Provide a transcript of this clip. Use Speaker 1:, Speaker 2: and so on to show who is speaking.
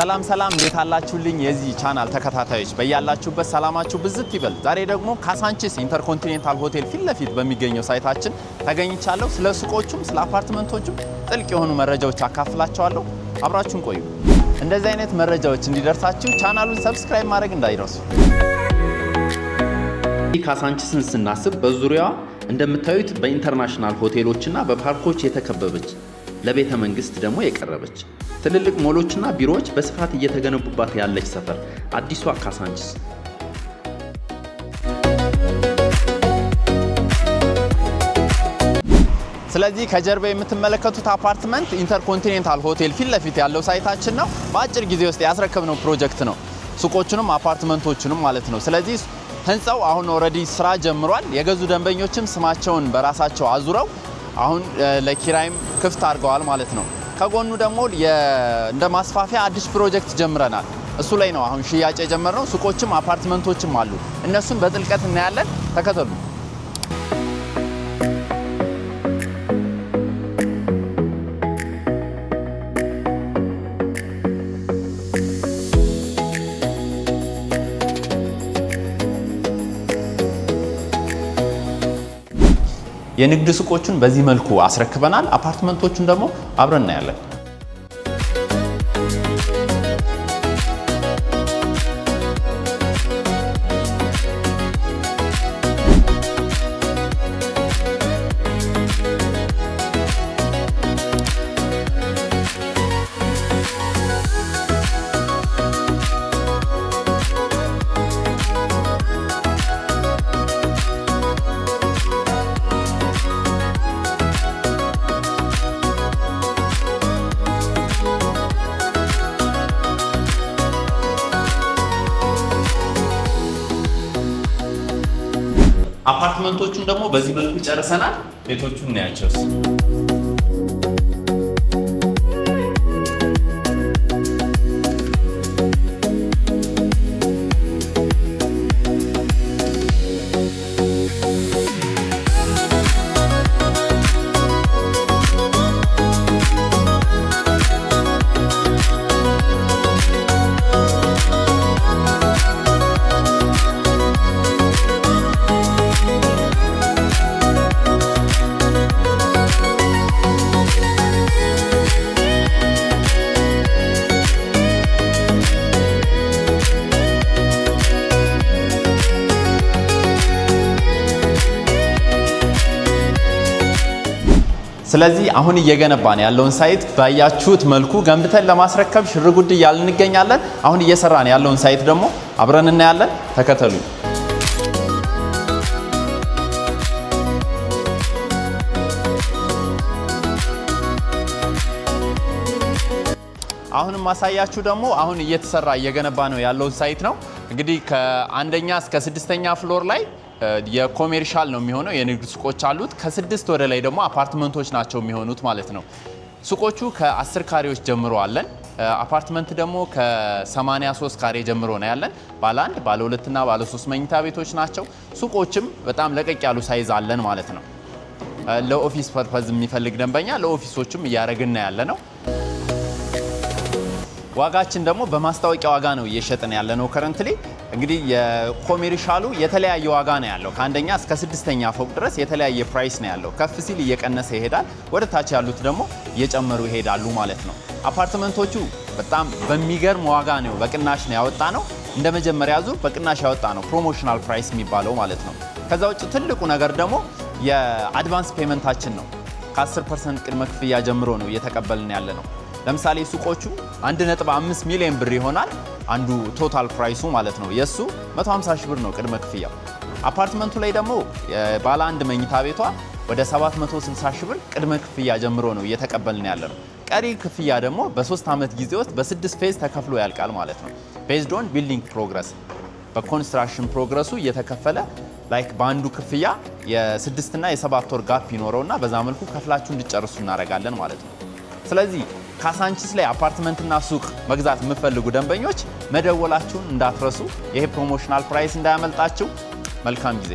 Speaker 1: ሰላም ሰላም፣ እንዴት አላችሁልኝ? የዚህ ቻናል ተከታታዮች በያላችሁበት ሰላማችሁ ብዝት ይበል። ዛሬ ደግሞ ካሳንቺስ ኢንተርኮንቲኔንታል ሆቴል ፊት ለፊት በሚገኘው site ኣችን ተገኝቻለሁ። ስለ ሱቆቹም ስለ አፓርትመንቶቹም ጥልቅ የሆኑ መረጃዎች አካፍላችኋለሁ። አብራችሁን ቆዩ። እንደዚህ አይነት መረጃዎች እንዲደርሳችሁ ቻናሉን subscribe ማድረግ እንዳይረሱ። ካሳንቺስን ስናስብ በዙሪያዋ እንደምታዩት በ international ሆቴሎችና በፓርኮች የተከበበች፣ ለቤተ መንግስት ደግሞ የቀረበች፣ ትልልቅ ሞሎችና ቢሮዎች በስፋት እየተገነቡባት ያለች ሰፈር አዲሷ ካሳንቺስ። ስለዚህ ከጀርባ የምትመለከቱት አፓርትመንት ኢንተርኮንቲኔንታል ሆቴል ፊት ለፊት ያለው site ኣችን ነው። በአጭር ጊዜ ውስጥ ያስረከብነው ፕሮጀክት ነው። ሱቆቹንም አፓርትመንቶቹንም ማለት ነው። ስለዚህ ህንፃው አሁን already ስራ ጀምሯል። የገዙ ደንበኞችም ስማቸውን በራሳቸው አዙረው አሁን ለኪራይም ክፍት አድርገዋል ማለት ነው። ከጎኑ ደግሞ እንደ ማስፋፊያ አዲስ ፕሮጀክት ጀምረናል። እሱ ላይ ነው አሁን ሽያጭ የጀመርነው። ሱቆችም አፓርትመንቶችም አሉ። እነሱን በጥልቀት እናያለን። ተከተሉ። የንግድ ሱቆቹን በዚህ መልኩ አስረክበናል። አፓርትመንቶቹን ደግሞ አብረን እናያለን። አፓርትመንቶቹን ደግሞ በዚህ መልኩ ጨርሰናል። ቤቶቹን እናያቸው። ስለዚህ አሁን እየገነባን ያለውን site ባያችሁት መልኩ ገንብተን ለማስረከብ ሽርጉድ እያልን እንገኛለን። አሁን እየሰራን ያለውን site ደግሞ አብረን እናያለን። ተከተሉ። አሁን ማሳያችሁ ደግሞ አሁን እየተሰራ እየገነባ ነው ያለውን site ነው። እንግዲህ ከአንደኛ እስከ ስድስተኛ floor ላይ የ commercial ነው የሚሆነው፣ የንግድ ሱቆች አሉት። ከስድስት ወደ ላይ ደግሞ አፓርትመንቶች ናቸው የሚሆኑት ማለት ነው። ሱቆቹ ከ10 ካሬዎች ጀምሮ አለን። አፓርትመንት ደግሞ ከ83 ካሬ ጀምሮ ነው ያለን። ባለ አንድ፣ ባለ ሁለትና ባለ ሶስት መኝታ ቤቶች ናቸው። ሱቆችም በጣም ለቀቅ ያሉ size አለን ማለት ነው። ለ office purpose የሚፈልግ ደንበኛ ለ office ኦችም እያደረግን ያለ ነው። ዋጋችን ደግሞ በማስታወቂያ ዋጋ ነው እየሸጥን ያለ ነው። Currently እንግዲህ የ commercial ኡ የተለያየ ዋጋ ነው ያለው። ከአንደኛ እስከ ስድስተኛ ፎቅ ድረስ የተለያየ price ነው ያለው። ከፍ ሲል እየቀነሰ ይሄዳል። ወደ ታች ያሉት ደግሞ እየጨመሩ ይሄዳሉ ማለት ነው። አፓርትመንቶቹ በጣም በሚገርም ዋጋ ነው በቅናሽ ነው ያወጣነው። እንደ መጀመሪያ ዙር በቅናሽ ያወጣነው፣ promotional price የሚባለው ማለት ነው። ከዛ ውጭ ትልቁ ነገር ደግሞ የ advance payment ኣችን ነው። ከ10% ቅድመ ክፍያ ጀምሮ ነው እየተቀበልን ያለ ነው። ለምሳሌ ሱቆቹ 1.5 ሚሊዮን ብር ይሆናል አንዱ total price ኡ ማለት ነው። የሱ 150 ሺህ ብር ነው ቅድመ ክፍያው። አፓርትመንቱ ላይ ደግሞ ባለ አንድ መኝታ ቤቷ ወደ 760 ሺህ ብር ቅድመ ክፍያ ጀምሮ ነው እየተቀበልን ያለ ነው። ቀሪ ክፍያ ደግሞ በ3 ዓመት ጊዜ ውስጥ በስድስት phase ተከፍሎ ያልቃል ማለት ነው። Based on building progress፣ በ construction progress ኡ እየተከፈለ፣ like በአንዱ ክፍያ የስድስትና የሰባት ወር gap ይኖረውና በዛ መልኩ ከፍላችሁ እንዲጨርሱ እናደርጋለን ማለት ነው። ስለዚህ ካሳንቺስ ላይ አፓርትመንትና ሱቅ መግዛት የምትፈልጉ ደንበኞች መደወላችሁን እንዳትረሱ። ይሄ promotional price እንዳያመልጣችሁ። መልካም ጊዜ።